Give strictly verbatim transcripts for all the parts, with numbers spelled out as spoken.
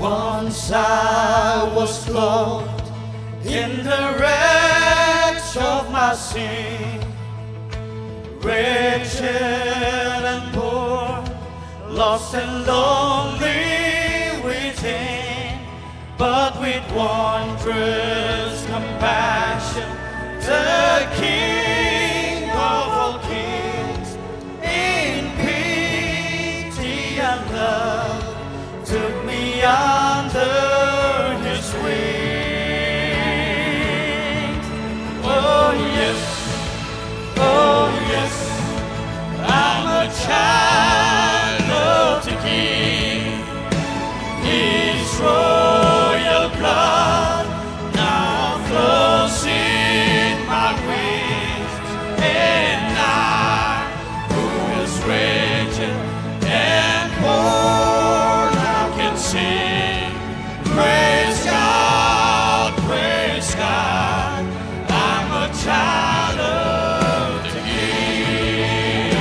Once I was clothed in the rags of my sin, wretched and poor, lost and lonely within, but with wondrous compassion, the King of all kings, in pity and love, took me under his wings. Oh yes, oh yes, I'm a child of the King. His royal blood now flows in my veins, and I, who is wretched and poor, now can sing, praise God, praise God. I'm a child of the King.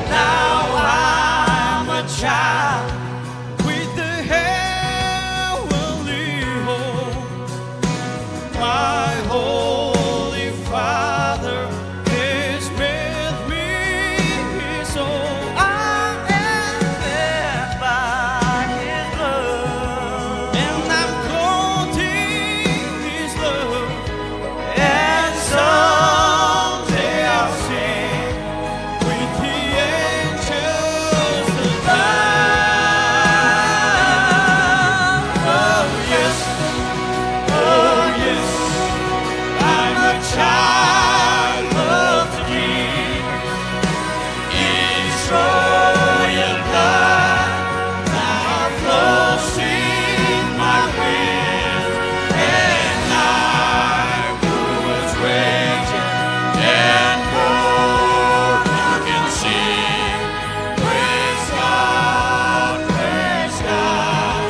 Now I'm a child with the heavenly hope. My holy Father has made me his own. I am fed by his love, and I'm clothed in his love, and someday I'll sing with the angels above. Oh yes, oh yes, I'm a child of the King. His royal blood now flows in my veins, and I, who was wretched and poor, now can sing, praise God, praise God.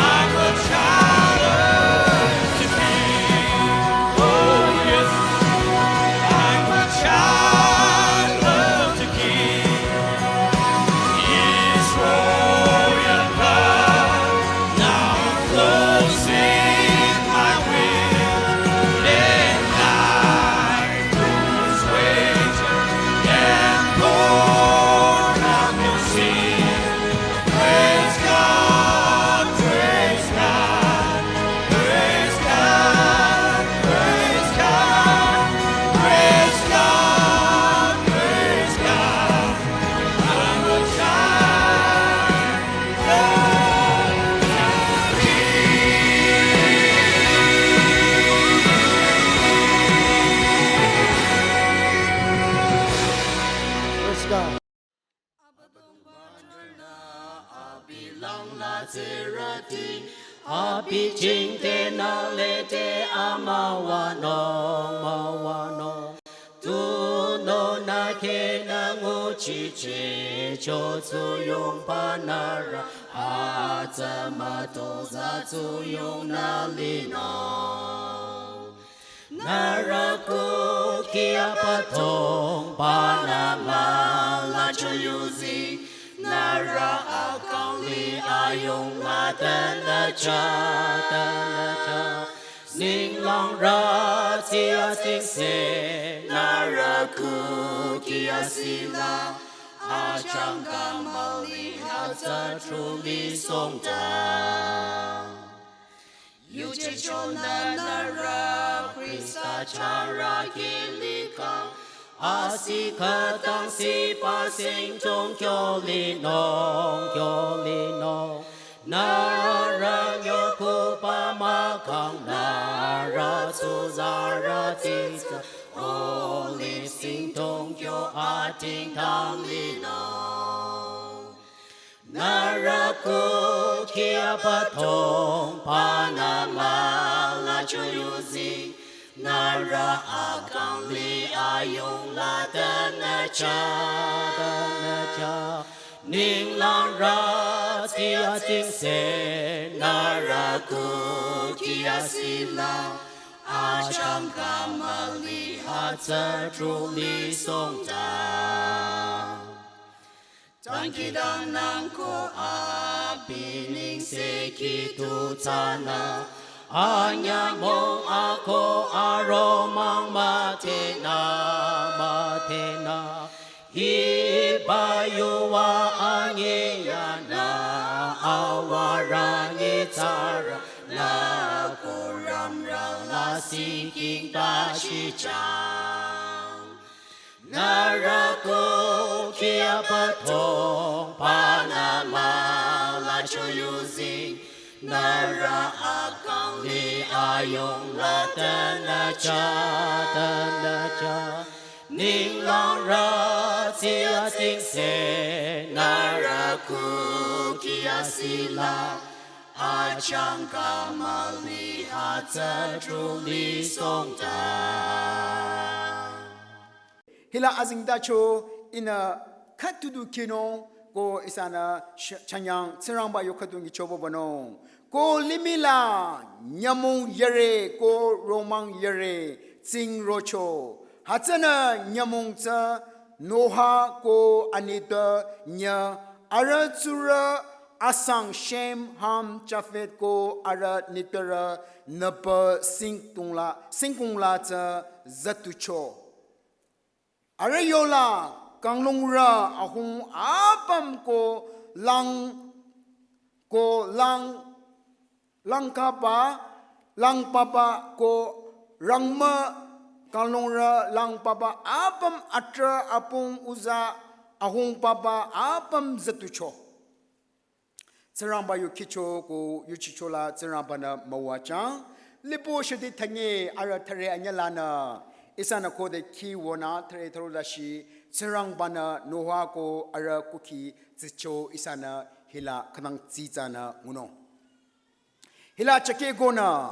I'm a child of the King. Oh yes, I'm a child of the King. His royal blood now flows in my veins, and I, who was wretched and poor, now can sing, praise God, praise God, praise God, praise God, praise God, praise God. I'm a child of the King. Praise God. Abüdongba-nü abi langla tsurüti, abi jingte nü lede amüwanung, müwanung. Tunüo nü khyang nguchichehcho tsuyongba nührü, atsa mütozah tsuyongnü linung. Nührü kukhi Abüdongba-nü mülacho yuzi, nührü akang li ayung mütanücha, tanücha. Ninglang rüti asingse, nührü kukhi asila, achangka müli atsa truly songta. Yuje chonü nührü Khrista chah rükhi likhang, asi khütang sipa singdong kyo linung, kyo linung. Nührü yokuba mahkhang nührü tsuzarüti tsü, olive singdong kyo atingdang linung. Nührü kukhi Abüdongba-nü mülacho yuzi, nührü akang li ayung la tanücha, tanücha. Ninglang rüti Tia tsingse nührü kuki asila, achangka müli hütsü truly songta. Dangkhidangnang ko abi nengsekhi tu tsünü, anyümong ako aromang müdhenü, müdhenü. Hiba yuva anyiyanü, awarü nyitsarünü, kuramrü lasih king ta shichang. Nührü kuki abüdongbanü mülacho yuzeng, nührü akang li ayung la tanücha, tanücha. Ninglang rü tia tsingse nührü kuki asila, achangka müli hütsü truly songta. Hila azengtacho ihnü khüdu du khinung ko ihsanü sh-, chanyang Tsingrangba yu khüdu nyichoba banung. Ko limih la nyümong yare ko romang yare tsing rocho. Hütsünü nyümong tsü Noah ko anitpü nyi arüh tsurü asang Shem, Ham, Japheth ko arüh nitpürü nüpü singkung la, singkung la tsü züducho. Arüh yola kanglungrü ahung apüm ko lang, ko lang, langkaba, langpaba ko rangmü kanglungrü langpaba apüm atrah apung uza ahung paba apüm züducho. Tsingrangba yu khicho ko yuchicho la Tsingrangbanü müwajang. Lipo shidi thanye arüh thüre anyülanü. Ihsanü khode khi wünü thüre thüro dashi Tsingrangbanü Noah ko arüh kuki tsicho ihsanü hila khünang tsitsanü ngunung. Hila chake konü,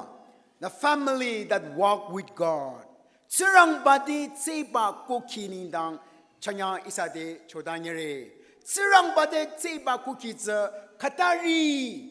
the family that walk with God. Tsingrangba te tseba kuki nengdang chanyang ihsa te chodanyere. Tsingrangba te tseba kuki tsü khütari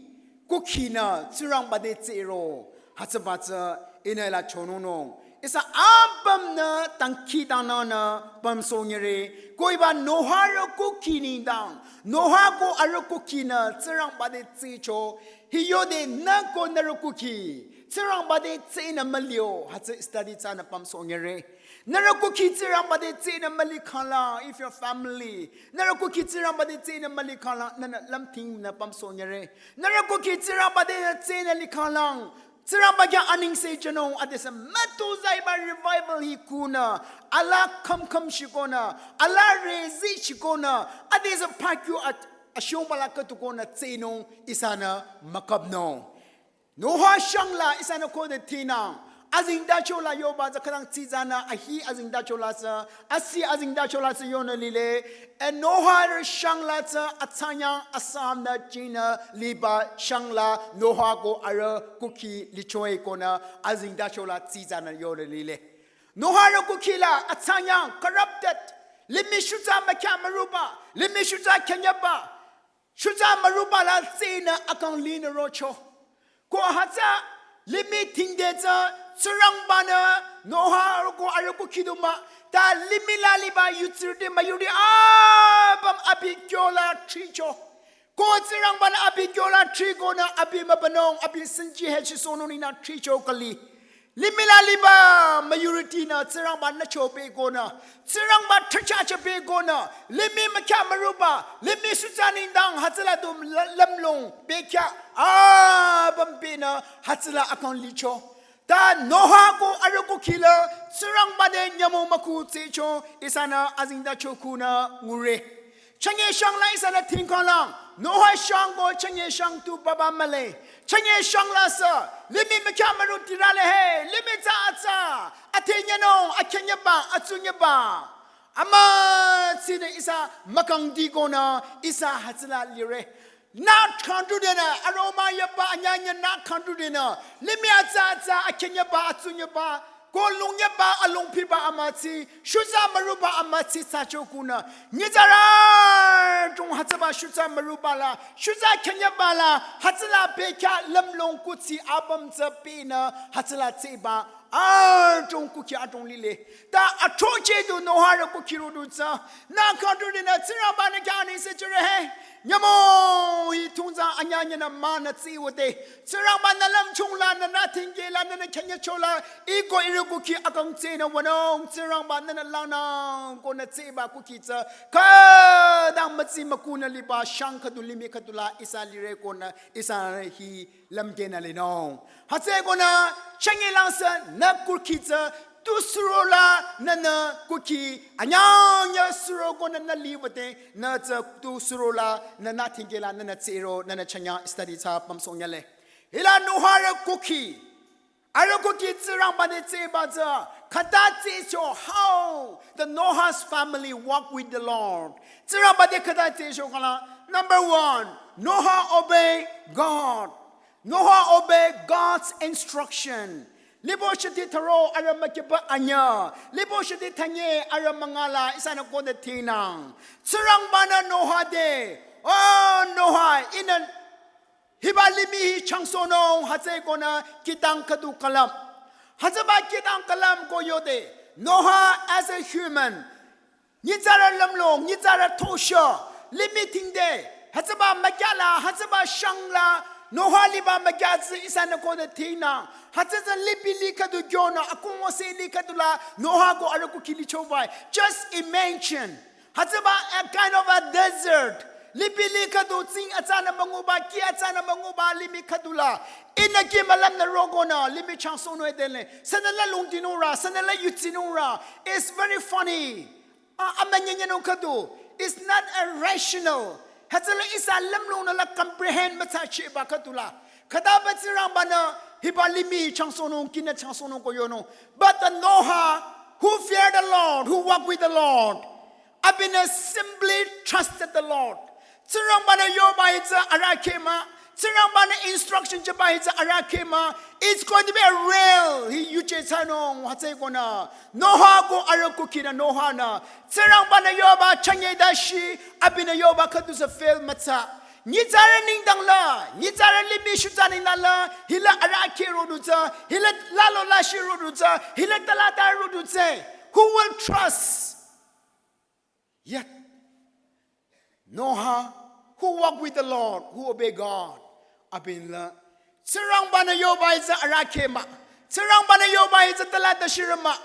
kukinü Tsingrangba te tsero. Hütsüba tsü ihnü la chonunung. Ihsa apümnü dangkhidangnangnü pümsohnyere. Ko hiba Noah rü kuki nengdang. Noah ko arüh kukinü Tsingrangba te tsecho. Hi yode nü ko nührü kuki Tsingrangba te tsenü mülio. Hütsü study thsanü pümsohnyere. Nührü kuki Tsingrangba te tsenü müli khala, if your family. Nührü kuki Tsingrangba te tsenü müli khala, nünü lümthingnü pümsohnyere. Nührü kuki Tsingrangba te tsenü likhalang. Tsingrangba khyang anengse jünung adesü mütozah hiba revival hi kunü. Ala khümkhüm shikonü. Ala rezi shikonü. Adesü pakyu at-, ashongbala khüdu konü tsenung ihsanü mükapnung. Noah shangla ihsanü khode thinang. Azengtacho la yoba tsü khütang tsitsanü ahi azengtacho la sü, asi azengtacho la sü yonü lile. E Noah rü shangla tsü atsanyang asamnü jinü liba shangla Noah ko arüh kuki lichoe konü azengtacho la tsitsanü yonü lile. Noah rü kuki la atsanyang corrupted. Limih shutsa mükya müruba, limih shutsa khenyeba. Shutsa müruba la tsenü akang linü rocho. Ko hütsü limih thingde tsü Tsingrangbanü Noah ko arüh kuki du mah. Ta limih la liba yutsirü te müyurüti apüm abi kyo la thricho. Ko Tsingrangbanü abi kyo la thrikonü abi mübünung abi senji hechisohnung ninü thricho kali. Limih la liba müyurütinü Tsingrangba nücho pehkonü, Tsingrangba thrichacha pehkonü, limih mükya müruba, limih shutsa nengdang hütsüla du lü-, lümlong pehkya, apüm pehnü hütsüla akang licho. Ta Noah ko arüh kuki la Tsingrangba te nyümong mükhu tsecho, ihsanü azengtacho kunü ngure. Chünye shangla ihsanü thingkhalang. Noah shang ko chünye shang tu papa mühle. Chünye shangla sü. Limih mükya mürutirü le he. Limih tsü atsa. Athenyünung, akhenyeba, atsunyeba. Amütsünü ihsa mükangdi konü ihsa hütsüla lire. Nü kangdudenü, aroma yaba anyanya nü kangdudenü. Limih atsa atsa, akhenyeba, atsunyeba. Ko lungnyeba alongpiba amütsi, shutsa müruba amütsi thsacho kunü. Nyitsarü adrong hütsüba shutsa müruba la, shutsa khenyeba la, hütsüla bekhyah lümlong kuthsi apüm tsü pinü, hütsüla tsehba adrong kukhi adrong lile. Ta athrocheh du Noharü kukhi rodu tsü. Nü khüdu dinü Tsingrangba-nü khyang anengse jüre he. Nyümong hi thungza anyünyünü mah nü tsehwüde. Tsingrangba-nü lümchung la, nü nü thingke la, nü nü khenyecho la, iko ihrü kukhi akang tsehnü wünung, Tsingrangba-nü nü langnang ko nü tsehba kukhi tsü. Khüdang mütsi mükunü liba shang khüdu limih khüdu la ihsa lire ko nü ihsa hi lümkehnü linung. Hütsüeko nü chünye langsü nü kukhi tsü tu suro la nü nü kukhi anyünyü suro ko nü nü liwüde nü tsü tu suro la nü nü thingke la nü nü tsehro nü nü chünye study thsa pümsohnyüle. Hila Noharü kukhi. Arüh kukhi Tsingrangba-nü tsehba tsü khüta tsehcho how the Noah's family walk with the Lord. Tsingrangba-nü khüta tsehcho khala. Number one, Noah obey God. Noah obey God's instruction. Libo shiti tharo arüh mükiba anyüh. Libo shiti thanye arüh müngala ihsanü ko nü thinang. Tsingrangba-nü Noah te. Oh Noah, ihnü hiba limih hi changsohnung hütsüeko nü kihtang khüdu külüp. Hütsüba kihtang külüp ko yode. Noah as a human. Nyitsarü lümlong, nyitsarü thosho, limih thingde, hütsüba mükyala, hütsüba shangla, Noah liba mükyatsi ihsanü ko nü thinang, hütsütsü lipilih khüdu kyonü, akungwüse lih khüdu la, Noah ko arüh kukhi lichobai. Just imagine. Hütsüba a kind of a desert. Lipilih khüdu tsing atsanü münguba, kih atsanü münguba, limih khüdu la. Ihnü kih mülümnü roko nü, limih changsohnung edele. Sünü la lungtinung ra, sünü la yutsinung ra. It's very funny. A, amünyenyenung khüdu. It's not a rational. Hütsüla ihsa lümlongnü la comprehend müthsachehba khüdu la. Khütaba Tsingrangba-nü hiba limih changsohnung, kihnü changsohnung ko yonung. But the Noah who feared the Lord, who walked with the Lord, abinü simply trusted the Lord. Tsingrangba-nü yoba hi tsü arahkheh mah. Tsingrangba-nü instruction jüba hi tsü arahkheh mah. It's going to be a real. Hi yuje thsanung hütsüeko nü. Noah ko arüh kukhinü Noah-nü. Tsingrangba-nü yoba chünye dashi. Abinü yoba khüdu tsü fail müthsa. Nyitsarü nengdang la. Nyitsarü limih shutsa nengdang la. Hila arahkheh rodu tsü. Hila lalo lashi rodu tsü. Hila talata rodu tsü. Who will trust? Yet, Noah, who walked with the Lord, who obeyed God, abinü la, Tsingrangba-nü yoba hi tsü arahkheh mah, Tsingrangba-nü yoba hi tsü talata shirü mah,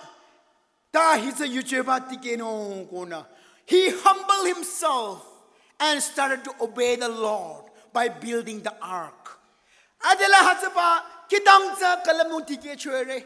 ta hi tsü yujeba tikehnung ko nü. He humbled himself and started to obey the Lord by building the ark. Adela hütsüba kihtang tsü külüpnung tikehchore.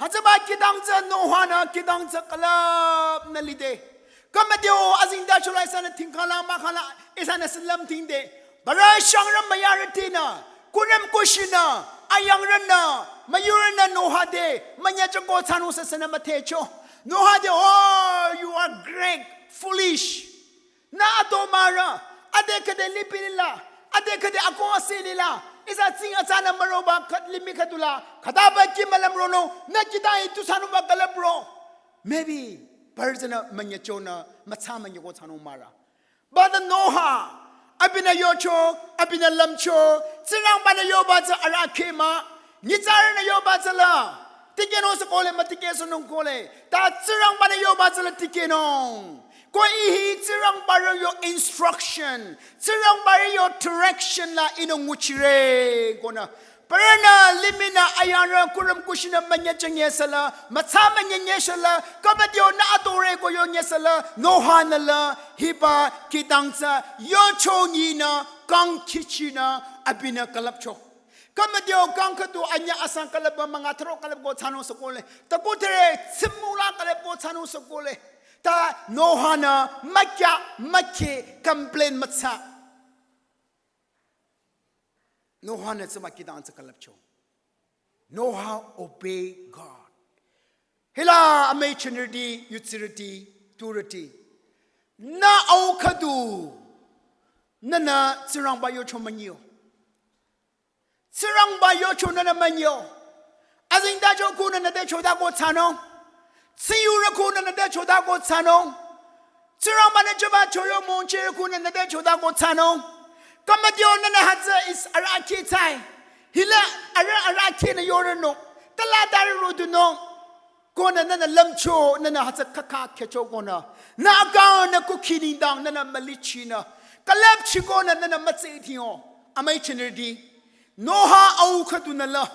Hütsüba kihtang tsü Noah-nü kihtang tsü külüpnü lide. Khümüdeo azengtacho la ihsanü thingkhala mükhala ihsanü sü lümthingde. Barü shangrü müyarütinü, kurüm kushinü, ayangrünü, müyurünü Noah te münyüchoko thsanung sü sünü müdhecho. Noah te, "Oh, you are great, foolish." Nü ato mürü, ade khüde lipilih la, ade khüde akungwüse lih la, ihsa tsing atsanü müroba khüd limih khüdu la, khütaba kih mülüm ronung, nü kihtang hi tu thsanungba külüp ro. Maybe, person-nü münyüchonü, mütsa münyüko thsanung mürü. But the Noah, abinü yocho, abinü lümcho, Tsingrangba-nü yoba tsü arahkheh mah, nyitsarünü yoba tsü la, tikehnung sü kohle mütikehsohnung kohle. Ta Tsingrangba-nü yoba tsü la tikehnung. Ko ih hi Tsingrangba-rü yo instruction. Tsingrangba-rü yo direction la ihnü nguchire ko nü. Parünü limih nü ayangrü kurüm kushinü münyüchonye sü la. Mütsa münyenye sü la. Khümüdeo nü adore ko yonye sü la. Noah-nü la hiba kihtang tsü yocho nyinü kang kihchinü abinü külüpcho. Khümüdeo kang khüdu anyüh asang külüpba münga tharo külüpko thsanung sü kohle. Taku thre tsimula külüpko thsanung sü kohle. Ta Noah-nü mükya mükheh complain müthsa. Noah-nü tsüba kihtang tsü külüpcho. Noah obey God. Hila amüi chinrüti, yutsirüti, turüti. Nü au khüdu, nünü Tsingrangba yocho münyo. Tsingrangba yocho nünü münyo. Azingtacho kunü nüte chotako thsanung. Tsiyurü kunü nüte chotako thsanung. Tsingrangba-nü jüba choyo mongcherü kunü nüte chotako thsanung. Kamatio nünü hütsü is arahkheh thsai. Hila arüh arahkhehnü yorünung. Tala tarü rodunung. Konü nünü lümcho, nünü hütsü khakha khecho konü. Nü akang nü kukhi nengdang nünü mülichinü. Külüpchi konü nünü mütsehtingo. Amüi chinirüti. Noha au khüdunü la.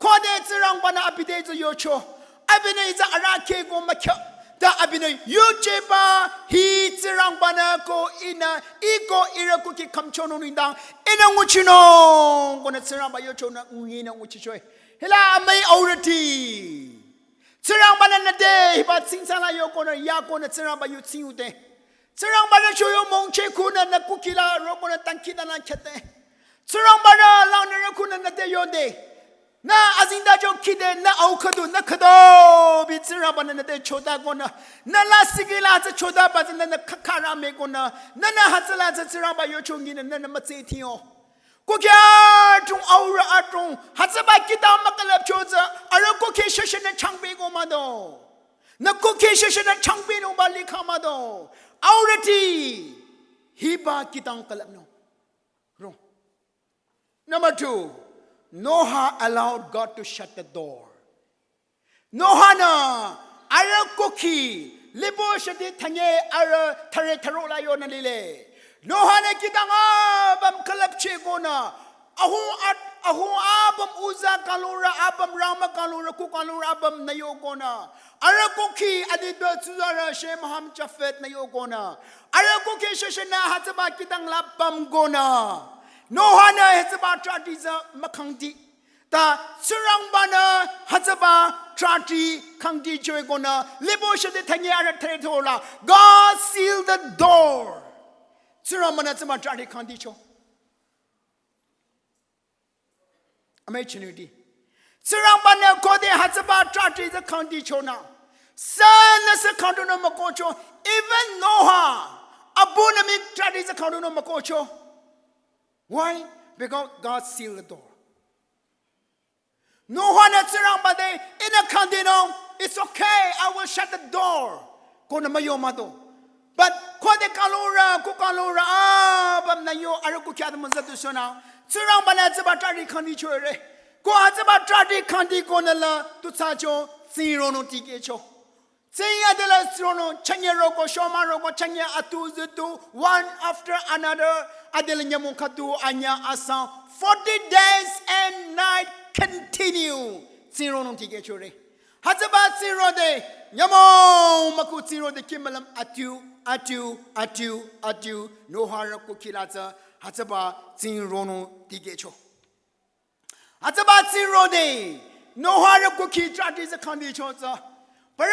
Khode Tsingrangba-nü abi te tsü yocho. Abinü itsü arahkheh ko mükhya. Ta abinü yocheba hi Tsingrangba-nü ko ihnü, ih ko ihrü kukhi khümchonung nengdang. Ihnü nguchinung. Konü Tsingrangba yochonü ngu ihnü nguchichoe. Hila amüi aurüti. Tsingrangba-nü nüte hiba tsingtsala yokonü, yakonü Tsingrangba yu tsing yute. Tsingrangba-nü choyo mongcheh kunü nü kukhi la rokonü tangkhi nü nü khete. Tsingrangba-nü langnürü kunü nüte yode. Nü azingtacho khide, nü au khüdu, nü khüdu bi Tsingrangba-nü nüte chotakonü. Nü lasih kih la tsü chotaba tsü nünü khakharü mii konü. Nünü hütsüla tsü Tsingrangba yochonginü nünü mütsehtingo. Kukhi adrong, aurü adrong, hütsüba kihtang mükülüpcho tsü, arüh kukhi shashanü changpeh ko mado. Nü kukhi shashanü changpehnungba likha mado. Aurüti, hiba kihtang külüpnung. Rong. Number two, Noah allowed God to shut the door. Noah-nü arüh kukhi, libo shati thanye arüh thare tharo la yonü lile. Noah-nü kihtang apüm külüpcheh konü, ahu at-, ahu apüm uza kalurü, apüm rama kalurü, ku kalurü apümnü yokonü. Arüh kukhi adi dü tsuzarü Shem, Ham, Japhet nü yokonü. Arüh kukhi shashanü hütsüba kihtang la pümkonü. Noah-nü hütsüba trahti tsü mükhangdi. Ta Tsingrangba-nü hütsüba trahti khangdicho-i konü, libo shati thanye arüh thare tharo la, God sealed the door. Tsingrangba-nü hütsüba trahti khangdicho. Amüi chinirüti. Tsingrangba-nü khode hütsüba trahti tsü khangdichonü. Sünüsü khangdunung mükohcho. Even Noah, abinü mii trahti tsü khangdunung mükohcho. Why? Because God sealed the door. Noah-nü Tsingrangba te, ihnü khangdinung, it's okay, I will shut the door. Konü müyo mado. But khode kalurü, ku kalurü, apümnü yo, arüh kukhi atümung züdu shonü. Tsingrangba-nü hütsüba trahti khangdichore. Ko hütsüba trahti khangdi konü la, tu thsacho, tsingronung tikehcho. Tsing adelü tsironung, chünye roko, shoma roko, chünye atu züdu, one after another, adelü nyümong khüdu, anyüh asang, forty days and night continue. Tsingronung tikehchore. Hütsüba tsingro de, nyümong müku tsingro de kih mülüm atiu, atiu, atiu, atiu, Noah-rü kukhi la tsü, hütsüba tsingronung tikehcho. Hütsüba tsingro de, Noah-rü kukhi trahti tsü khangdicho tsü. Parü,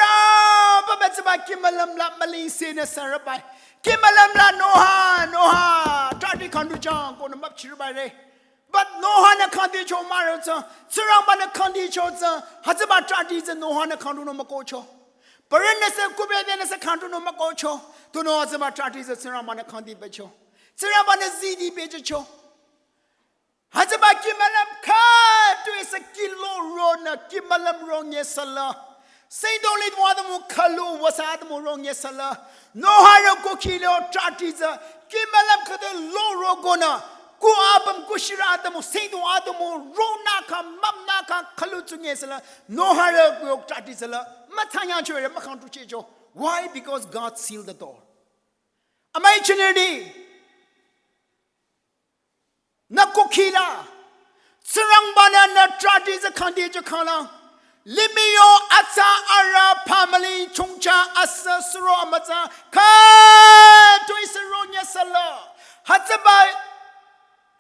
papa tsüba kih mülüm la müling senü sürübai. Kih mülüm la Noah, Noah, trahti khangdu jang konü müpchirübai re. But Noah-nü khangdicho maro tsü, Tsingrangba-nü khangdicho tsü, hütsüba trahti tsü Noah-nü khangdunung mükohcho. Parünüsü kubedenüsü khangdunung mükohcho. Tunüo hütsüba trahti tsü Tsingrangba-nü khangdibecho. Tsingrangba-nü zidibecho. Hütsüba kih mülüm khüdu ihsa kih lo ronü kih mülüm ronye sala. Singdong li wa atümung khülu wasa atümung ronye sala. Noah-rü kukhi lo trahti tsü kih mülüm khüdu lo rokonü. Ku apüm ku shirü atümung singdong atümung ronü kha mümnü kha khülu tsunye sala. Noah-rü kuyok trahti tsü la. Müthsanyachore mükhang tuchehcho. Why? Because God sealed the door. Amüi chinirüti. Nü kukhi la, Tsingrangba-nü nü trahti tsü khangdicho khanglang, limih yo atsa arüh family chongcha asü suro amütsa khüdu ihsa ronye sala. Hütsüba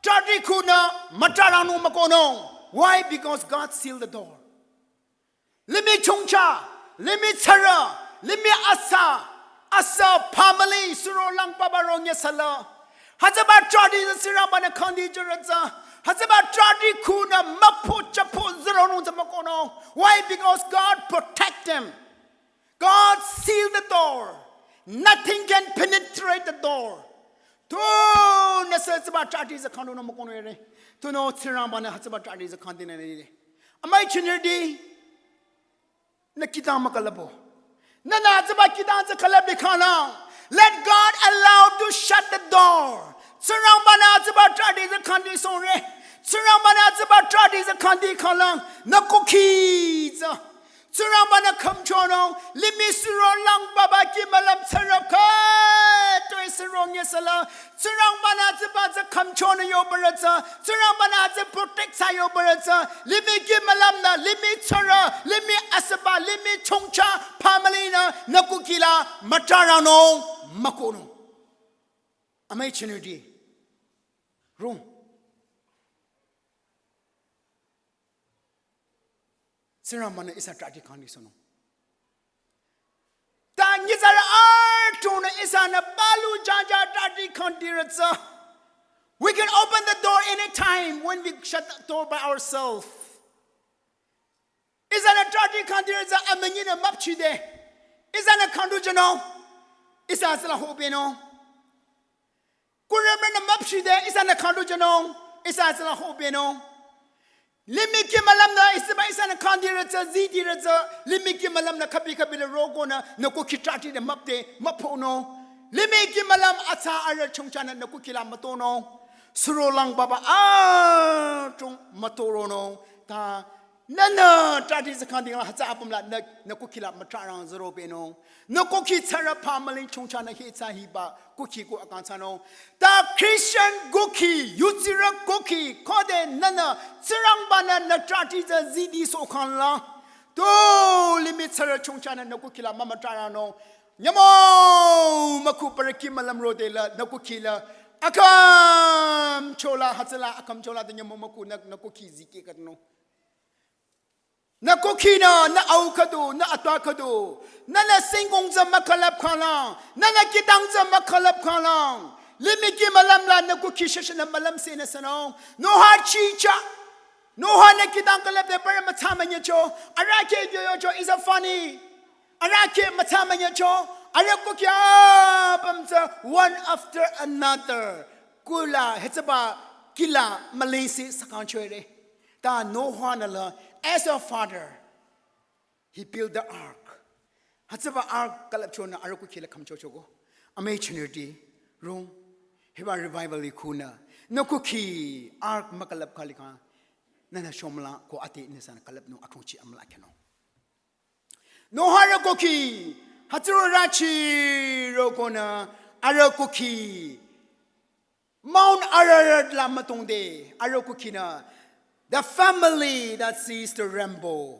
trahti khunü mütrarangnung mükohnung. Why? Because God sealed the door. Limih chongcha, limih tsarü, limih atsa, asü family suro lang papa ronye sala. Hütsüba trahti tsü Tsingrangba-nü khangdichore tsü. Hütsüba trahti khunü müphu chaphu zironung tsü mükohnung. Why? Because God protect them. God seal the door. Nothing can penetrate the door. Tunüsü hütsüba trahti tsü khangdunung mükohnung re. Tunüo Tsingrangba-nü hütsüba trahti tsü khangdinü re. Amüi jünirüti, nü kidang mükülüpbo. Nünü hütsüba kidang tsü külüp likhang, let God allow to shut the door. Tsingrangba-nü hütsüba trahti tsü khangdisohre. Tsingrangba-nü hütsüba trahti tsü khangdi khanglang, nü kukhi tsü Tsingrangba-nü khümchonung, limih surolang baba kih mülüm tsürüpkhütoi sürong yesüla. Tsingrangba-nü hütsüba tsü khümchonü yobarü tsü, Tsingrangba-nü hütsü protect thsa yobarü tsü, limih kih mülümnü, limih tsürü, limih asüba, limih chongcha, family-nü, nü kukhi la mütraranung, mükohnung. Amüi jünirüti, rung. Tsingrangba-nü ihsa trahti khangdisohnung. Ta nyitsarü adrongnü ihsanü palu jaja trahti khangdirü tsü. We can open the door anytime when we shut the door by ourselves. Ihsanü trahti khangdirü tsü amünyinü müpchide. Ihsanü khangdu jünung. Ihsa hütsüla hobenung. Kuremrünü müpchide, ihsanü khangdu jünung, ihsa hütsüla hobenung. Limih kih mülümnü, ihsiba ihsanü khangdirü tsü, zidirü tsü, limih kih mülümnü khübi khübi le rokonü, nü kukhi trahti de müpde, müphonung. Limih kih mülüm atsa arüh chongchanü, nü kukhi la mütonung. Surolang baba adrong mütoronung. Ta nünü trahti tsü khangdila hütsü apüm la nü, nü kukhi la mütrarang zürobenung. Nü kukhi tsürü family chongchanü hi tsü hiba kukhi ko akang thsanung. Ta Christian kukhi, yudsirü kukhi, khode nünü Tsingrangba-nü nü trahti tsü zidisoh khangla. To limih tsürü chongchanü nü kukhi la mümütraranung. Nyümong mükhu parü kih mülüm rodela nü kukhi la. Akhümchola hütsüla akhümchola te nyümong mükhu nü, nü kukhi zikeh khüdunung. Nü kukhinü, nü au khüdu, nü atwa khüdu, nünü singkong tsü mükülüp khanglang, nünü kidang tsü mükülüp khanglang, limih kih mülüm la nü kukhi shashanü mülümsehnü sünung, Noah chicha, Noah-nü kidang külüpde parü mütsa münyecho, arahkheh yoyocho is a funny, arahkheh mütsa münyecho, arüh kukhi apüm tsü one after another, kula, hütsüba kih la mülümseh sakangchoire. Ta Noah-nü la, as a father, he built the ark. Hütsüba ark külüpchonü arüh kukhi la khümchochoko. Amüi jünirüti, rung, hiba revival-i khunü, nü kukhi ark mükülüp khalikhang, nünü shomla ko ati nü ihsanü külüpnung akhungchi amüla khenung. Noah-rü kukhi, hütsüro rachi rokonü, arüh kukhi, Mount Ararat la mütongde, arüh kukhinü, the family that sees the rainbow.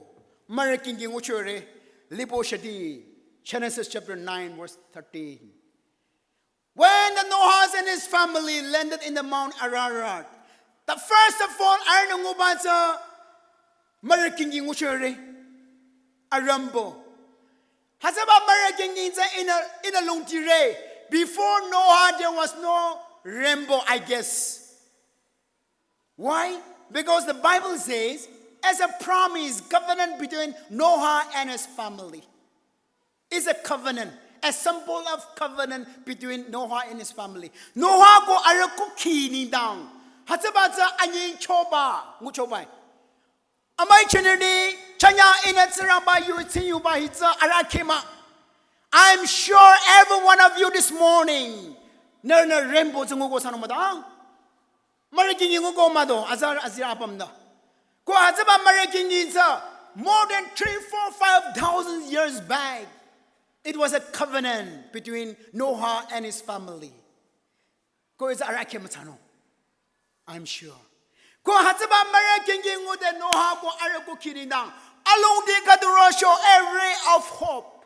Mürü kingki nguchore, lipo shadi, Genesis chapter nine, verse thirteen. When the Noah and his family landed in the Mount Ararat, the first of all, arühnü nguba tsü mürü kingki nguchore, a rainbow. Hütsüba mürü kingki tsü ihnü, ihnü longtire. Before Noah, there was no rainbow, I guess. Why? Because the Bible says, as a promise, covenant between Noah and his family. Is a covenant, a symbol of covenant between Noah and his family. Noah ko arüh kukhi nengdang, hütsüba tsü anyengchoba, nguchoba. Amüi jünirüti, chanya ihnü Tsingrangba yu tsing yuba hi tsü arahkheh mah. I'm sure every one of you this morning, nührünü rainbow tsü nguko thsanung mütang. Mürü kingki nguko mah do, azarü azirü apümnü. Ko hütsüba mürü kingki tsü, more than three, four, five thousand years back, it was a covenant between Noah and his family. Ko hütsü arahkheh müthsanung. I'm sure. Ko hütsüba mürü kingki ngude Noah ko arüh kukhi nengdang, alongdi khüdu ro show a ray of hope.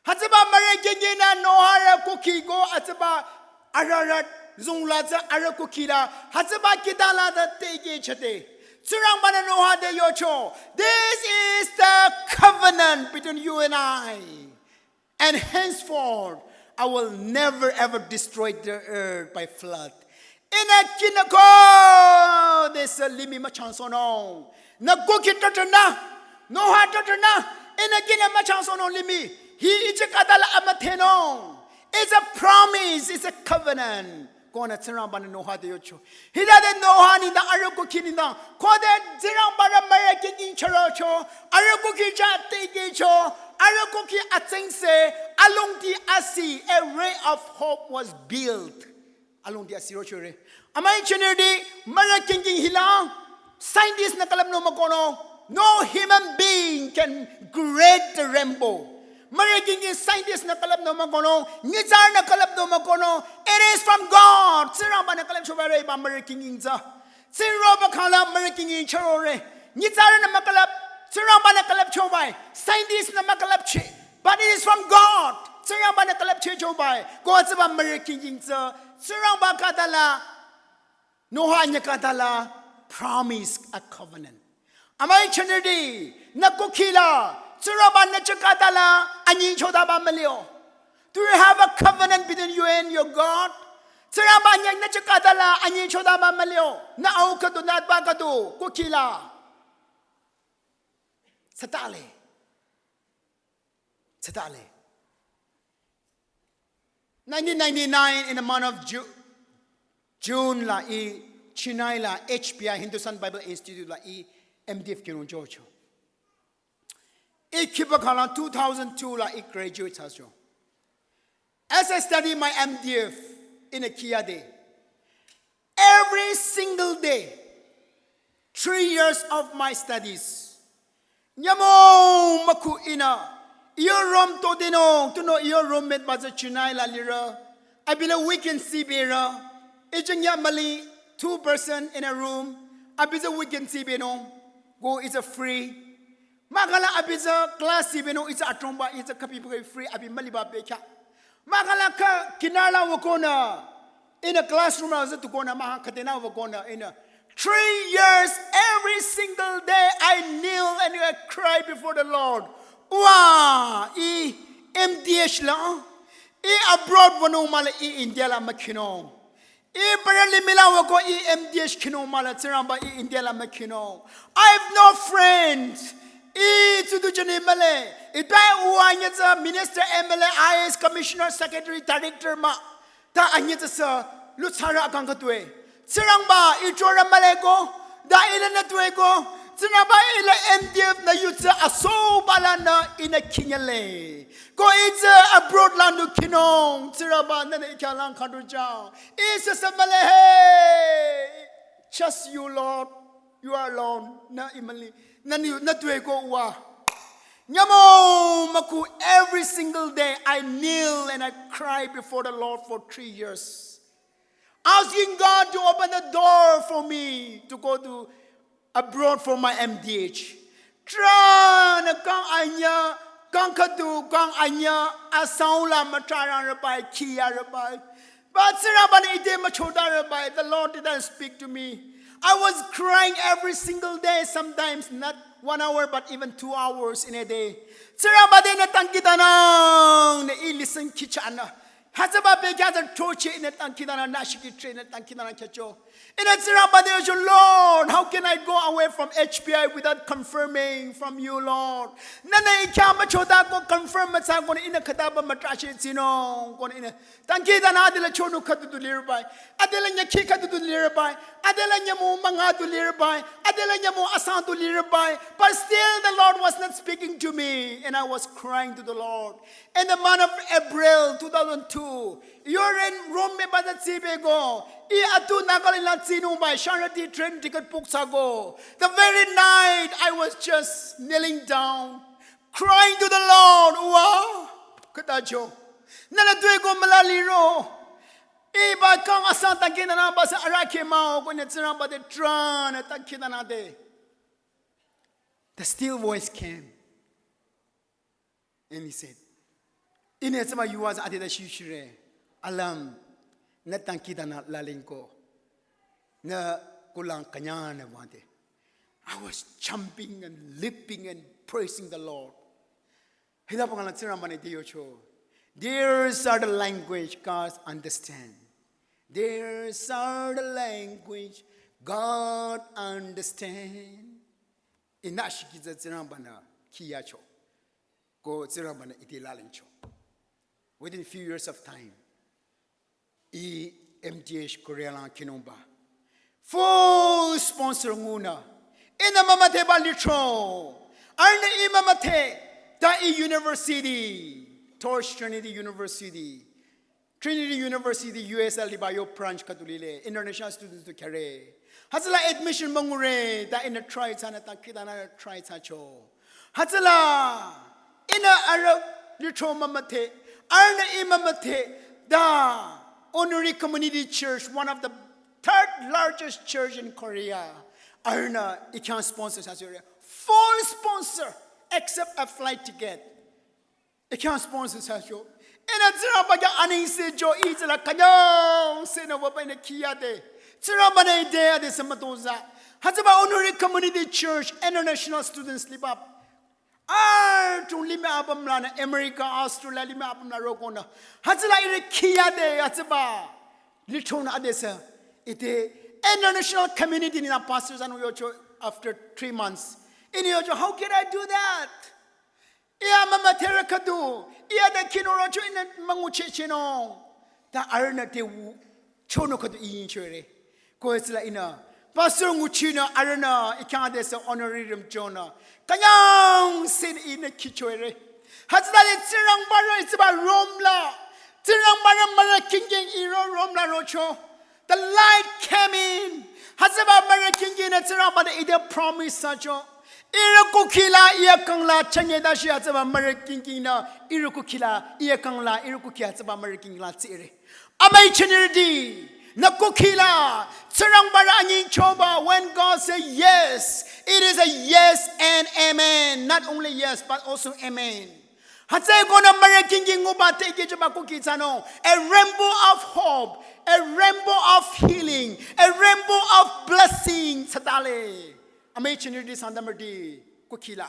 Hütsüba mürü kingkinü Noah-rü kukhi ko hütsüba Ararat zung la tsü arüh kukhi la, hütsüba kihta la tsü tekehchade. Tsingrangba-nü Noah te yocho, this is the covenant between you and I. And henceforth, I will never ever destroy the earth by flood. Ihnü kihnü khodesü limih müchangsohnung. Nü kukhi tütünü, Noah tütünü, ihnü kihnü müchangsohnung limih. Hi ichi khüta la amüdhenung. It's a promise, it's a covenant Konü Tsingrangbanü Noah te yocho. Hita de Noah nengdang arüh kukhi nengdang. Khode Tsingrangbarü mürü kingking chürocho. Arüh kukhi ja tikecho. Arüh kukhi atsingse. Alongdi asi. A ray of hope was built. Alongdi asi rochore. Amai chinirdi mürü kingking hila. Scientist nü külüpnü mükohnung. No human being can create the rainbow. Mürü kingking scientist nü külüpnü mükohnung. Nyitsarü nü külüpnü mükohnung. It is from God. Tsingrangbanü külüpchoba re ba mürü kingking tsü. Tsingrangba khala mürü kingking chürore. Nyitsarü nü mükülüp. Tsingrangbanü külüpchoba. Scientist nü mükülüpchi. But it is from God. Tsingrangbanü külüpchehchoba. Ko tsüba mürü kingking tsü. Tsingrangba khütala. Noah nyü khütala promise a covenant. Amai chinirdi, nü kukhila, Tsingrangba nü chah khütala, anyingchotaba mülio. Do you have a covenant between you and your God? Tsingrangba nyü nü chah khütala, anyingchotaba mülio. Nü au khüdu, nü atba khüdu, kukhila. Tsütale. Tsütale. Nineteen ninety-nine in the month of Ju-, June la i Chennai la H B I Hindustan Bible Institute la i M D F kinung jocho. I khiba khala two thousand two la i graduate thsacho. As I study my M D F in a Kia day, every single day, three years of my studies, nyümong mükhu ihnü, iyo room to dinung, tunüo iyo roommate ba tsü Chennai la lirü. Abi la weekend si berü. Ijing ya mali two person in a room. Abi tsü weekend si benung. Ko it's a free. Mahkhang la abi tsü class si benung, it's a atrongba, it's a kapi free, abi maliba bekya. Mahkhang la kha kinarü la wükonü. In a classroom la zütukonü mahkhang khüdenü wükonü in a three years, every single day I kneel and I cry before the Lord. Wa, i M D H la, i abroad wünung mahla i India la mükhinung. I parali mila wüko i M D H khinung mahla Tsingrangba i India la mükhinung. I have no friends. I tsudu jani male. I tai uwa nyetsa minister, M L A, I A S, commissioner, secretary, director mah. Ta anyitsü sü lutsarü akang khütue. Tsingrangba i chorü male ko, ta ile nü tue ko, Tsingrangba ile M D F nü yutsa asoba lanü ihnü khinyale. Ko itsü abroad la nü khinung, Tsingrangba nünü i khyang lang khüdu jang. Ise sü male he. Just you, Lord. You are alone. Nü i mali. Nü ni, nü tue ko wa. Nyümong mükhu, every single day I kneel and I cry before the Lord for three years, asking God to open the door for me to go to abroad for my M D H. Tsingrangba nü kang anyüh, kang khüdu, kang anyüh, asang la mütrarang rübai, khiya rübai. But Tsingrangba nü ite müchoda rübai, the Lord didn't speak to me. I was crying every single day, sometimes not one hour, but even two hours in a day. Tsingrangba te nü dangkhidangnang, nü i listen khichana. Hütsüba bekya tsü throcheh nü dangkhidangnang, nü shiki thre nü dangkhidangnang khyücho. Ihnü Tsingrangba te yocho, Lord, how can I go away from H B I without confirming from you, Lord? Nünü i khyang müchoda ko confirm müthsa konü ihnü khütaba mütracheh tsinung konü ihnü dangkhidangnang adela chonu khüdu du lirübai. Adela nyükhi khüdu du lirübai. Adela nyümong münga du lirübai. Adela nyümong asang du lirübai. But still the Lord was not speaking to me and I was crying to the Lord. In the month of April two thousand two, Yoren Rome me bada tsibe go. I atu Nagaland la tsinung bai Shangrati train ticket book thsa go. The very night I was just kneeling down, crying to the Lord. Wa, khüta jo. Nünü tue ko müla liro. I ba kang asang dangkhidangnang ba sa arahkheh mah-o ko nü Tsingrangba te tran dangkhidangnang te. The still voice came. And he said, ihnü tsüma yuwa tsü adela shishire, alam, nü dangkhidangnang lalingko, nü kulang kanyang nü wante. I was jumping and leaping and praising the Lord. Hita pangala Tsingrangba nü ite yocho. There's are the language God understand. There's are the language God understand. Ihnü shiki tsü Tsingrangba nü khiyacho. Ko Tsingrangba nü ite lalingcho. Within few years of time, i M T H Korea lang khinungba. Full sponsor ngunü. Ihnü mümüdheba lithro. Arühnü ih mümüdhe. Ta ih university. Torch Trinity University. Trinity University U S A liba yo branch khüdu lile. International students tu khyare. Hütsüla admission müngure. Ta ihnü try thsanü ta khütanü try thsacho. Hütsüla, ihnü arüh lithro mümüdhe, arühnü ih mümüdhe, the Honorary Community Church, one of the third largest church in Korea. Arühnü ih khyang sponsor thsachore. Full sponsor, except a flight ticket. Ih khyang sponsor thsacho. Ihnü Tsingrangba khyang anengse jo ih tsüla künyangsenü wüba ihnü khiyade. Tsingrangba-nü ite adesü mütozah. Hütsüba Honorary Community Church International Students liba. Adrong limih apüm lanü America, Australia limih apüm la rokonü. Hütsüla ihrü khiyade hütsüba. Lithronü adesü. Ite international community nü pastor thsanung yocho after three months. Ihnü yocho, how can I do that? Ih mümüdherü khüdu, ih ade khinung rocho ihnü münguchehchehnung. Ta arühnü te wu, chonung khüdu ih yingchore. Ko hütsüla ihnü, pastor nguchinü arühnü ih khyang adesü honorarium chonü. Künyangsenü ihnü khichore. Hütsütade Tsingrangba-nü hütsüba room la. Tsingrangba-nü mürü kingking iro room la rocho. The light came in. Hütsüba mürü kingkingnü Tsingrangba-nü ite promise thsacho. Ihrü kukhi la, ih akang la, chünye dashi hütsüba mürü kingkingnü, ihrü kukhi la, ih akang la, ihrü kukhi hütsüba mürü kingking la tsire. Amüi jünirüti, nü kukhi la, Tsingrangba-nü anyingchoba, when God say yes, it is a yes and amen. Not only yes, but also amen. Hütsüeko nü mürü kingking nguba tekehjüba kukhi thsanung. A rainbow of hope, a rainbow of healing, a rainbow of blessing thsatale. Amüi jünirüti Sangtamrüti kukhi la.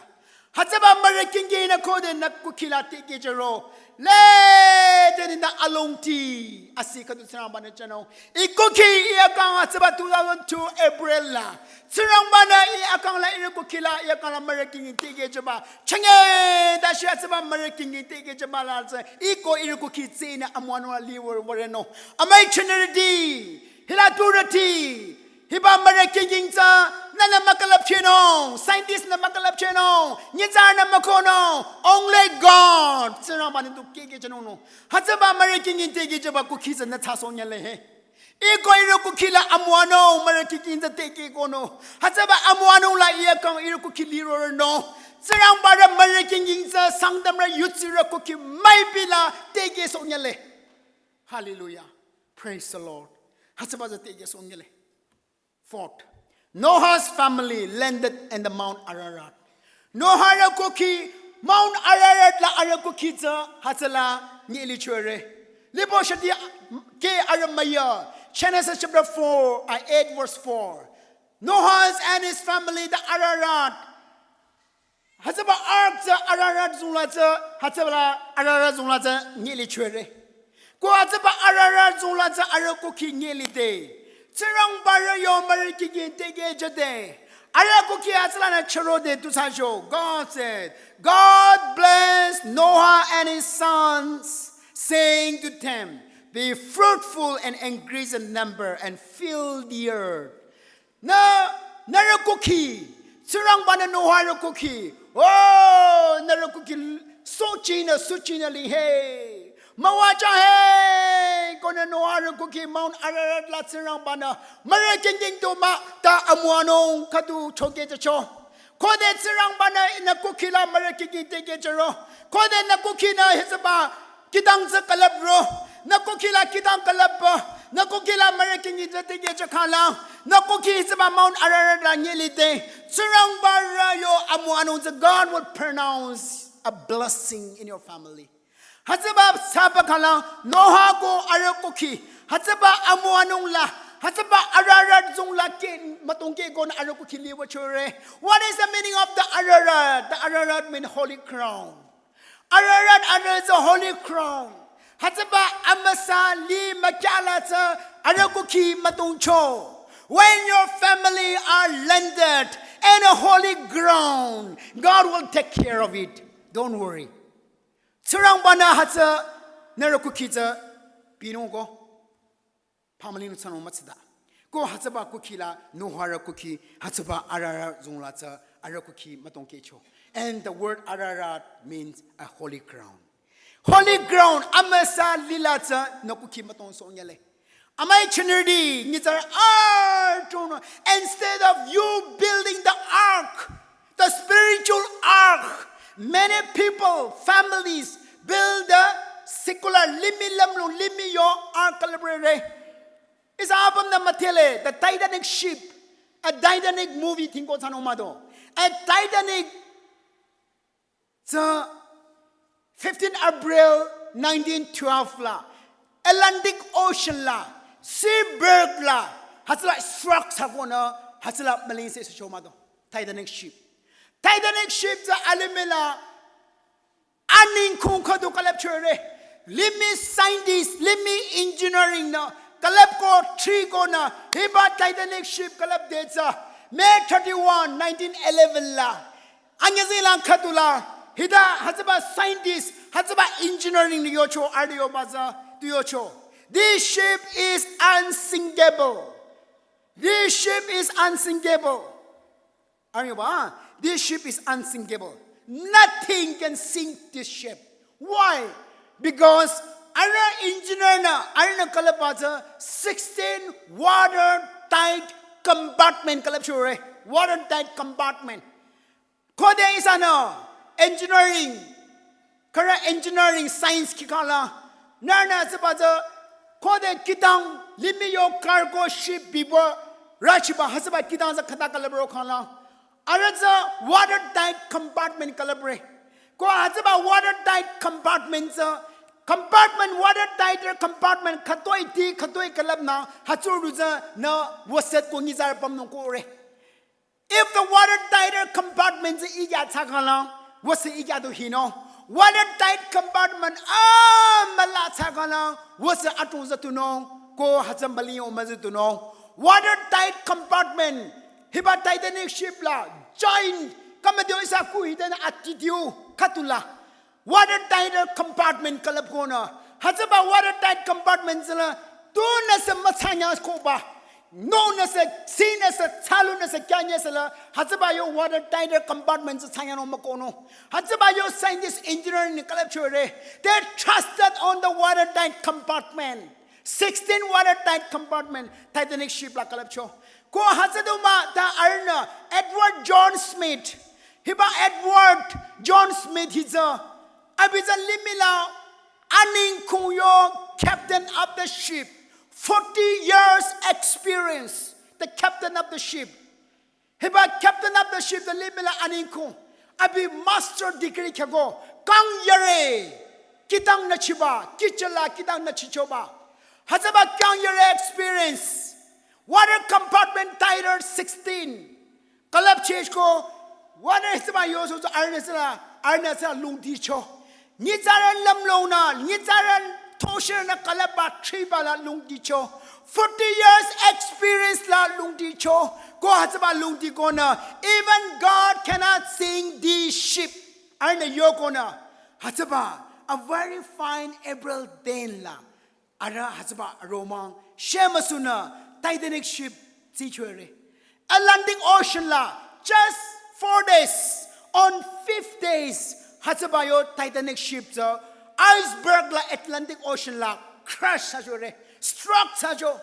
Hütsüba mürü kingkingnü khode nü kukhi la tekehjüro. Lede nü alongti asi khüdu Tsingrangba-nü jünung. Ih kukhi ih akang hütsüba two thousand two April la. Tsingrangba-nü ih akang la ihrü kukhi la ih akang la mürü kingking tekehjüba. Chünye dashi hütsüba mürü kingking tekehjüba la tsü. Ih ko ihrü kukhi tsünü amüwanung la liwür würenung. Amüi jünirüti. Hila turüti. Hiba mürü kingking tsü, nünü mükülüpchehnung, scientist-nü mükülüpchehnung, nyitsarünü mükohnung, only God. Tsingrangba-nü tu kekehchehnung nü. Hütsüba mürü kingking tekehjüba kukhi tsü nü thsasohnyüle he. Ih ko ihrü kukhi la amüwanung, mürü kingking tsü tekehkohnung. Hütsüba amüwanung la ih akang ihrü kukhi liroronung. Tsingrangba-nü mürü kingking tsü Sangtamrü yutsirü kukhi müipi la tekehsohnyüle. Hallelujah. Praise the Lord. Hütsüba tsü tekehsohnyüle. Fourth, Noah's family landed in the Mount Ararat. Noah-rü kukhi Mount Ararat la arüh kukhi tsü hütsüla nyilichore. Libo shati ke arüh müya. Genesis chapter four, uh, eight verse four. Noah and his family, the Ararat. Hütsüba ark tsü Ararat zung la tsü, hütsüba la Ararat zung la tsü nyilichore. Ko hütsüba Ararat zung la tsü arüh kukhi nyilide. Tsingrangba-nü yo mürü kingking tekehjüde. Arüh kukhi hütsülanü chürode tu thsacho. God said, God blessed Noah and his sons, saying to them, be fruitful and increase in number and fill the earth. Nü, nührü kukhi, Tsingrangba-nü Noah-rü kukhi. Oh, nührü kukhi, sochinü, sochinü li he. Müwajüng he, ko nü Noah-rü kukhi Mount Ararat la Tsingrangba-nü. Mürü kingking tu mah, ta amüwanung khüdu chokehjücho. Khode Tsingrangba-nü nü kukhi la mürü kingking tekehjüro. Khode nü kukhinü hütsüba kihtang tsü külüpro. Nü kukhi la kihtang külüpba. Nü kukhi la mürü kingking tsü tekehjü khala. Nü kukhi hütsüba Mount Ararat la nyilide. Tsingrangba-nü yo amüwanung tsü God will pronounce a blessing in your family. Hütsüba thsaba khala Noah ko arüh kukhi. Hütsüba amüwanung la. Hütsüba Ararat zung la ke mütongkeh konü arüh kukhi liwüchore. What is the meaning of the Ararat? The Ararat mean holy ground. Ararat arüh tsü holy ground. Hütsüba amüsa li mükyala tsü arüh kukhi mütongcho. When your family are landed in a holy ground, God will take care of it. Don't worry. Tsingrangba-nü hütsü nührü kukhi tsü binung ko. Family nü thsanung mütsüda. Ko hütsüba kukhi la Noah rü kukhi, hütsüba Ararat zung la tsü arüh kukhi mütongkehcho. And the word Ararat means a holy ground. Holy ground, amüsa lila tsü nü kukhi mütongsohnyale. Amüi chinirdi, nyitsarü arüh tronü, instead of you building the ark, the spiritual ark, many people, families build the secular, limih lümlong, limih yo ark calibrate. Ihsa apümnü müdhele, the Titanic ship, a Titanic movie thingko thsanung mah do. A Titanic tsü fifteen April nineteen twelve la, Atlantic Ocean la, Seaberg la, hütsüla struck thsakonü, hütsüla mülingse sücho mah do. Titanic ship. Titanic ship tsü alimih la, aningkhung khüdu külüpchore. Limih scientist, limih engineering nü, külüpko thrikonü, hiba Titanic ship külüpde tsü, May thirty-one, nineteen eleven la, anyüzinglang khüdula, hita hütsüba scientist, hütsüba engineering nü yocho, arüh yoba tsü, tu yocho. This ship is unsinkable. This ship is unsinkable. Arüh yoba, this ship is unsinkable. Nothing can sink this ship. Why? Because arüh engineer nü, arühnü külüpba tsü sixteen watertight compartment külüpchore. Watertight compartment. Khode ihsanü engineering, khürü engineering science kikhala, nührünü hütsüba tsü khode kidang limih yo cargo ship bibo rüchiba hütsüba kidang tsü khüta külüpro khala. Arüh tsü watertight compartment külüpre. Ko hütsüba watertight compartment tsü, compartment, watertight compartment khütoi ti khütoi külüpnü hütsürü tsünü wüset ko nyitsarü pümnung kore. If the watertight compartment tsü ikya thsakhala, wüsü ikya du hinung. Watertight compartment amüla thsakhala, wüsü atung tsü tunung, ko hütsü müling yo müzü tunung. Watertight compartment, hiba Titanic ship la, giant, kamadio ihsa ku hitenü atidio, khüdula. Watertight compartment külüpkonü. Hütsüba watertight compartment tsüla, tunüsü müthsanya koba. Nonüsü, sinüsü, tsalunüsü, kyanyesü la, hütsüba yo watertight compartment tsü thsanyanung mükohnung. Hütsüba yo scientist engineering nü külüpchore. They trusted on the watertight compartment. Sixteen watertight compartment, Titanic ship la külüpcho. Ko hütsü du mah ta arühnü Edward John Smith. Hiba Edward John Smith hi tsü, abi tsü limih la aningkhung yo captain of the ship. Forty years experience, the captain of the ship. Hiba captain of the ship tsü limih la aningkhung. Abi master degree khyako, kang yare, kidang nü chiba, kichala kidang nü chichoba. Hütsüba kang yare experience. Water compartment tighter sixteen. Külüpchehko, water hütsüba yoso tsü arühnü tsüla, arühnü tsüla lungdicho. Nyitsarü lümlongnü, nyitsarü thoshirenü külüpba thriba la lungdicho. Forty years experience la lungdicho. Ko hütsüba lungdikonü, even God cannot sink this ship. Arühnü yokonü, hütsüba, a very fine April day la. Arüh hütsüba romang, shemüsunü Titanic ship tsichore. Atlantic Ocean la, just four days, on fifth days, hütsüba yo Titanic ship tsü, iceberg la Atlantic Ocean la, crash thsachore, struck thsacho.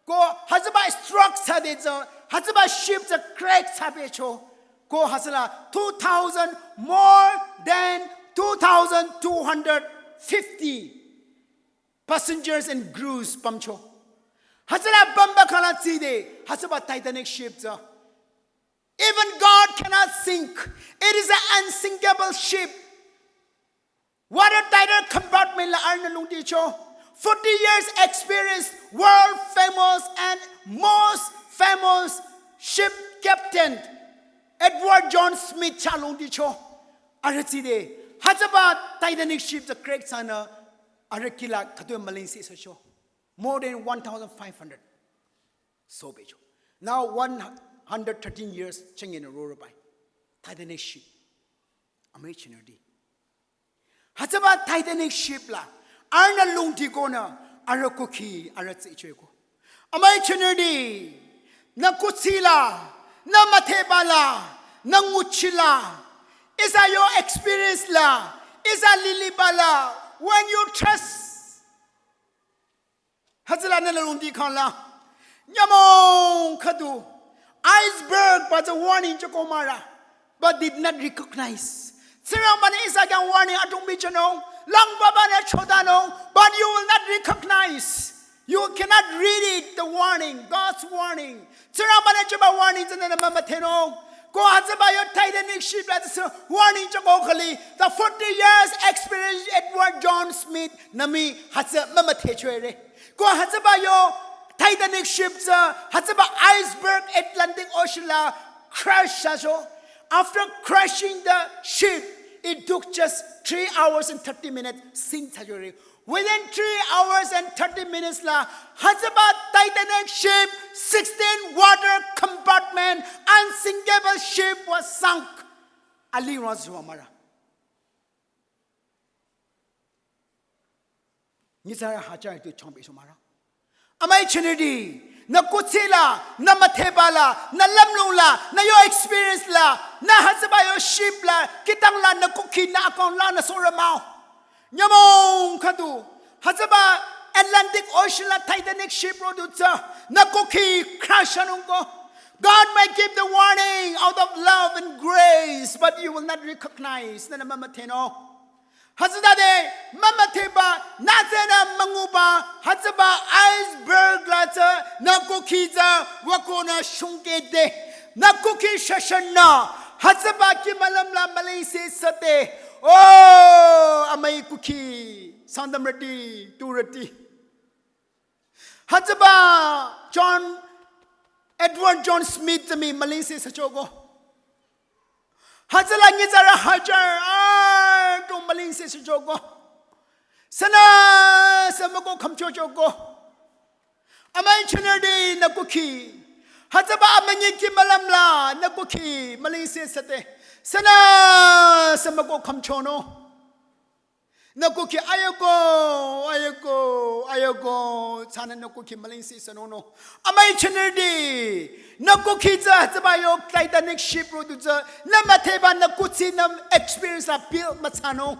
Ko hütsüba struck thsade tsü, hütsüba ship tsü crack thsabecho. Ko hütsüla two thousand, more than two thousand two hundred fifty passengers and crews pümcho. Hütsüla pümba khala tside, hütsüba Titanic ship tsü. Even God cannot sink. It is an unsinkable ship. Watertight compartment la arühnü lungdicho. Forty years experience, world famous and most famous ship captain Edward John Smith chah lungdicho. Arüh tside, hütsüba Titanic ship tsü crack thsanü, arüh kihla khütoi mülingse sücho. More than one thousand five hundred. Sobecho. Now one hundred thirteen years chengyenü rorübai. Titanic ship. Amüi chinirdi. Hütsüba Titanic ship la, arühnü lungdikonü, arüh kukhi, arüh tsichoeko. Amüi jünirüti, nü kuthsi la, nü müdheba la, nü nguchi la, ihsa yo experience la, ihsa liliba la, when you trust, hütsüla nü lungdi khangla, nyümong khüdu, iceberg ba tsü warning choko mara, but did not recognize. Tsingrangba-nü ihsa khyang warning adrong bichanung, langba banü chodanung, but you will not recognize. You cannot read it, the warning, God's warning. Tsingrangba-nü jüba warning tsünü nü mümüdhenung. Ko hütsüba yo Titanic ship la tsü warning choko khali, the forty years experience Edward John Smith nü mii hütsü mümüdhe chore. Ko hütsüba yo Titanic ship tsü, hütsüba iceberg Atlantic Ocean la crash thsacho. After crashing the ship, it took just three hours and thirty minutes sink thsachore. Within three hours and thirty minutes la, hütsüba Titanic ship, sixteen water compartment, unsinkable ship was sunk. Ali ron züwa mara. Nyitsarü hajar tu changbe so mara. Amüi jünirüti, nü kuthsi la, nü müdheba la, nü lümlong la, nü yo experience la, nü hütsüba yo ship la, kihtang la, nü kukhi, nü akang la, nü sore mah-o. Nyümong khüdu, hütsüba Atlantic Ocean la Titanic ship rodu tsü, nü kukhi crash anung ko. God may give the warning out of love and grace, but you will not recognize. Nü nü mümüdhenung. Hütsütade, mümüdheba, nü tsünü münguba, hütsüba iceberg la tsü, nü kukhi tsü, wükonü shungkede, nü kukhi shashanü, hütsüba kih mülüm la mülingse süde. Oh, amüi kukhi, Sangtamrüti, turüti. Hütsüba John, Edward John Smith tsü mii mülingse süchoko. Hütsüla nyitsarü hajar, ah, tu mülingse süchoko. Sünüsü müko khümchochoko. Amüi jünirüti nü kukhi. Hütsüba amünyi kih mülüm la nü kukhi mülingse süde. Sünüsü müko khümchonung. Nü kukhi ayoko, ayoko, ayoko, tsünü nü kukhi mülingse sünung no. Amüi jünirüti, nü kukhi tsü, tsüba yo Titanic ship rodu tsü, nü müdheba nü kuthsi nü experience la build müthsanung.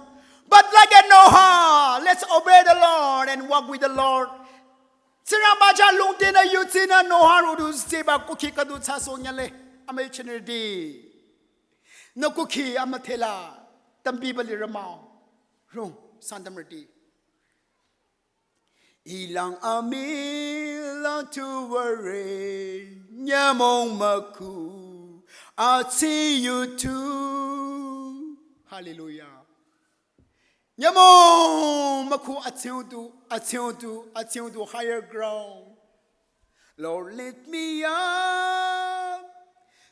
But like a Noah, let's obey the Lord and walk with the Lord. Tsingrangba chah lungdenü yudsinü Noah rodu tsüba kukhi khüdu thsasoh nyüle. Amüi jünirüti. Nü kukhi amüdhela tambiba lirü mah-o. Rung, Sangtamrüti. Ilang amila tuware nyümong mükhu atsi yutu. Hallelujah. Nyümong mükhu atsiutu, atsiutu, atsiutu higher ground. Lord, lift me up.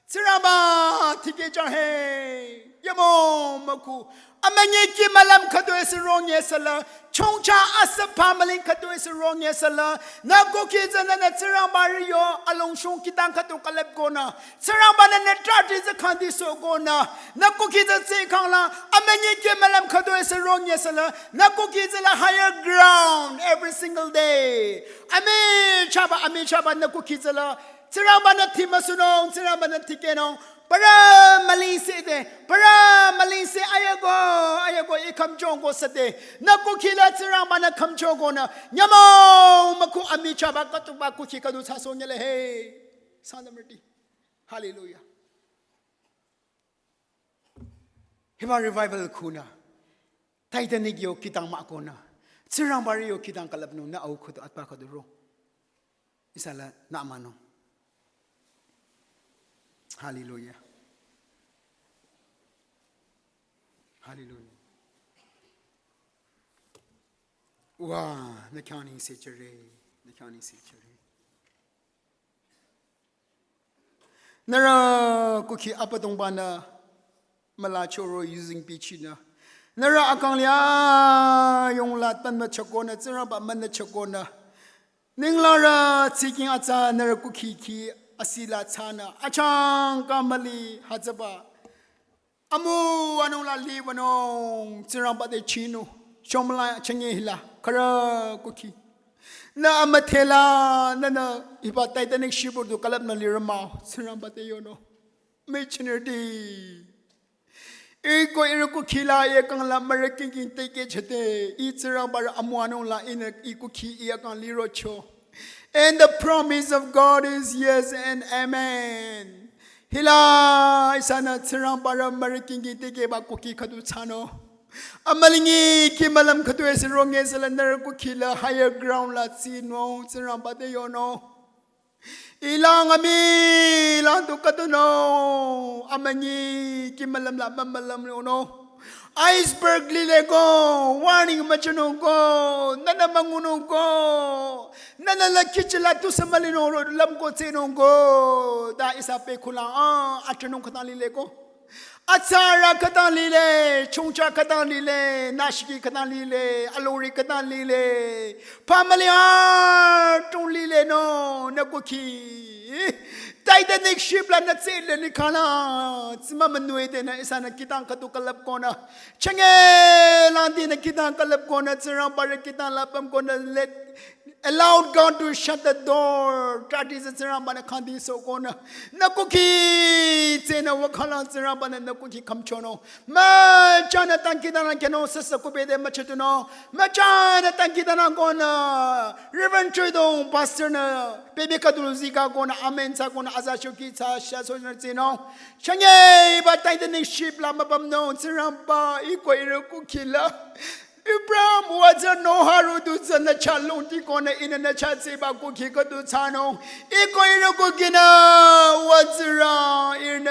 Tsingrangba, tikehchang he. Nyümong mükhu. Amünyi kih mülüm khüdu esi rong yesüla. Chongcha asüpa mülung khüdu esi rong yesüla. Nü kukhi tsünü nü Tsingrangba riyo alongshung kihtang khüdu külüpkonü. Tsingrangba-nü nü trahti tsü khandisohkonü. Nü kukhi tsü tsikhangla. Amünyi kih mülüm khüdu esi rong yesüla. Nü kukhi tsüla higher ground every single day. Amichahba, amichahba nü kukhi tsüla. Tsingrangba-nü dhimüsunung, Tsingrangba-nü tikehnung. Parü mülingsede, parü mülingse ayako, ayako ih khümchongko süde. Nü kukhi la Tsingrangba-nü khümchongkonü. Nyümong mükhu amichahba khütuba kukhi khüdu thsasoh nyüle he. Sangtamrüti. Hallelujah. Hiba revival khunü Titanic yo kihtang mahkonü, Tsingrangba riyo kihtang külüpnung nü au khüdu atpa khüdu ro. Ihsa la nü amanung. Hallelujah. Hallelujah. Wa, nü khyang ningse chere, nü khyang ningse chere. Nührü kukhi Abüdongba-nü müla choro yuzeng bichinü. Nührü akang lia yongla tanmüchakonü, Tsingrangba münüchakonü. Ninglarü tsiking atsa nührü kukhi khi asila thsanü. Achangka müli hütsüba. Amu anung la libanung, Tsingrangba te chinung, shomla chenge hila, khürü kukhi. Nü amüdhela, nünü hiba Titanic ship-o du külüpnü lirü mah-o, Tsingrangba te yonung. Missionary. Iko ihrü kukhi la ih akang la mürü kingking tikehchode, ih Tsingrangba rü amüwanung la ihnü ih kukhi ih akang lirocho. And the promise of God is yes and amen. Hila ihsanü Tsingrangba rü mürü kingking tikehba kukhi khüdu thsanung. Amülingi kih mülüm khüdu ese ronge sela nührü kukhi la higher ground la tsinung, Tsingrangba te yonung. Ih lang amii lang tu khüdunung, amünyi kih mülüm la mümülüm yonung. Iceberg lile ko, warning müchanung ko, nünü müngunung ko, nünü la khichila tusü mülinung ro lüm ko tsinung ko, ta ihsa pe khulang, ah, atranung khütang lile ko. Atsarü khütang lile, chongcha khütang lile, nashiki khütang lile, alongri khütang lile, family atung lilenung, nü kukhi Titanic ship la nü tsile likhala, tsima münwe de nü ihsanü kihtang khüdu külüp konü. Chenge lang di nü kihtang külüp konü, Tsingrangba rü kihtang la püm konü, let, allowed God to shut the door. Tati se Tsingrangba nü khandi so konü. Nü kukhi tsinü wakhala Tsingrangba nü nü kukhi khümchonung. Müchanü tangki dana keno sasa kubede müchatunung. Müchanü tangki dana konü. Reverend Choi Dong pastor nü. Baby khüdu zika konü amen sa konü aza shoki sa sha so nü tsinung. Chenge hiba Titanic ship la mübümnung Tsingrangba iko ihrü kukhi la. Abraham wütsü Noah rü du tsü nü chalung ti konü ihnü nü chatsiba kukhi khüdu thsanung. Iko ihrü kukhi nü wütsü rü ihnü